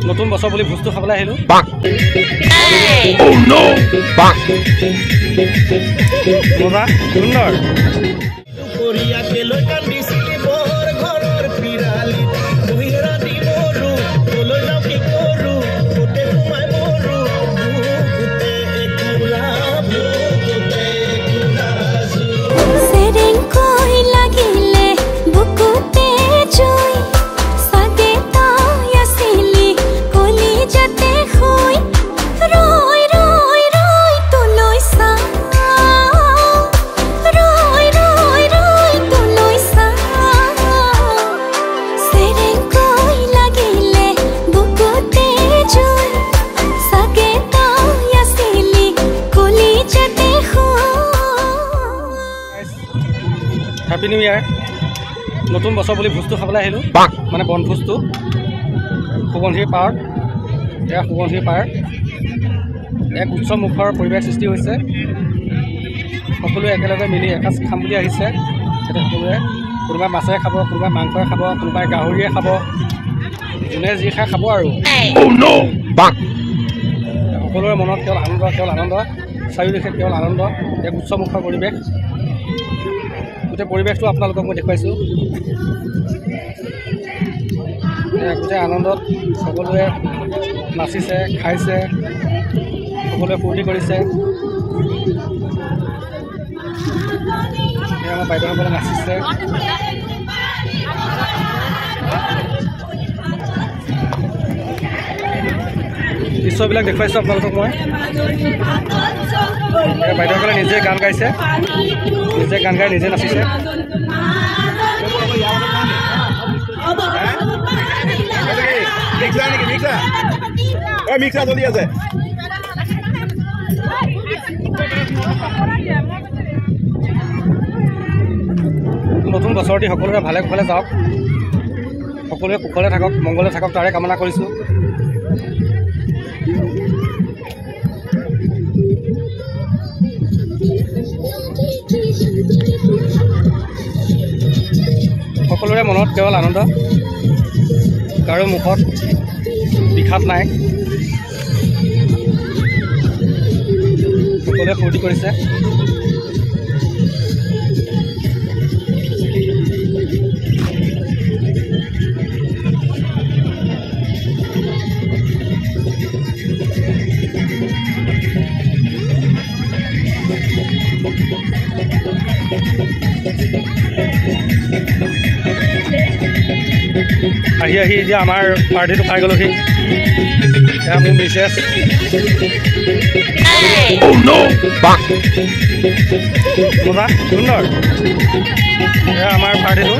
নতুন বছৰ বুলি ভোজটো খাবলৈ আহিলোঁ। মজা, সুন্দৰ। হেপী নিউ ইয়াৰ। নতুন বছৰ বুলি ভোজটো খাবলৈ আহিলোঁ, মানে বনভোজটো সোৱণশিৰি পাৰত। এয়া সোৱণশিৰি পাৰ, এক উৎসৱমুখৰ পৰিৱেশ সৃষ্টি হৈছে। সকলোৱে একেলগে মিলি এসাঁজ খাম বুলি আহিছে। ইয়াতে সকলোৱে কোনোবাই মাছেৰে খাব, কোনোবাই মাংসৰে খাব, কোনোবাই গাহৰিয়ে খাব, যোনে যি খাই খাব আৰু। সকলোৰে মনত কেৱল আনন্দ, কেৱল আনন্দ, চাৰিওদিশে কেৱল আনন্দ, এক উৎসৱমুখৰ পৰিৱেশ। গোটেই পৰিৱেশটো আপোনালোকক মই দেখুৱাইছোঁ। গোটেই আনন্দত সকলোৱে নাচিছে, খাইছে, সকলোৱে ফূৰ্তি কৰিছে। আমাৰ বাইদেউসকলে নাচিছে। দৃশ্যবিলাক দেখুৱাইছোঁ আপোনালোকক মই। বাইদেউসকলে নিজে গান গাইছে, নিজে গান গাই নিজে নাচিছে। নতুন বছৰটি সকলোৰে ভালে কুশলে যাওক, সকলোৱে কুশলে থাকক, মংগলে থাকক, তাৰে কামনা কৰিছোঁ। সকলোৰে মনত কেৱল আনন্দ, কাৰো মুখত বিষাদ নাই, সকলোৱে ফূৰ্তি কৰিছে। আহি আহি এতিয়া আমাৰ পাৰ্টিটো পাই গ'লোহি। এয়া মোৰ মিছেছ। মজা, সুন্দৰ। এয়া আমাৰ পাৰ্টিটো।